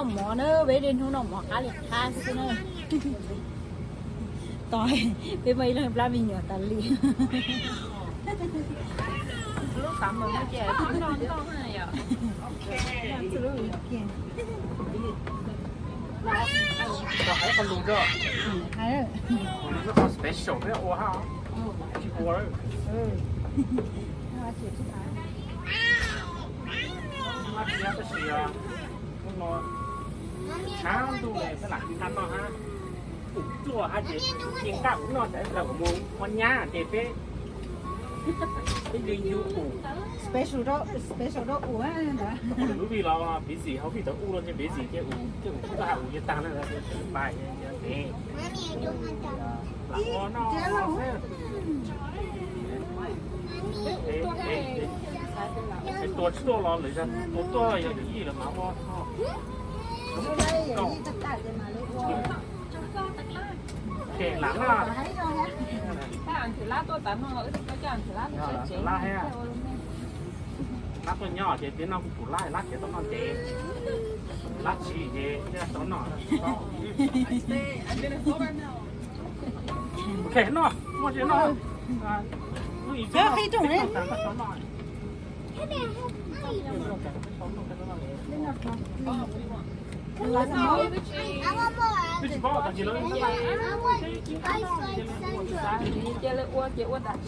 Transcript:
Mov na, peb tej hnub no mov qab li qab xwb na. Tos, peb muaj ib leeg plab me nyuam tas li. Lub xav mus no ces noj noj na yom. Hais lus rau. Lub no special peb ua ha. Tsis ua. Tab sis tab sis hnub no tshav ntuj peb lam nqa noj hab. Ua tuaj hab ces yeej nqa ua noj tas, mus ua nyab ces peb, peb li yus ua special rau ua ntawd. Lub vij los busy, hauv vij tau ua los ces busy ces ua, ces ua tau ha ua ces tag na, pais ne. Lam ua noj xwb. Tua tsis tuaj los lwm zag tua tuaj yog yij lawv mas ua. Ces lam laj, lam laj hab, lab tuaj nyob ces tib no kuv pum lab, lab tsev tau noj ces, lab tsis ces tau noj. Ok, noj, muaj tsev noj. Qhib rooj ne. Twb tsis paub tag kis lawv cia li ua ces ua tas.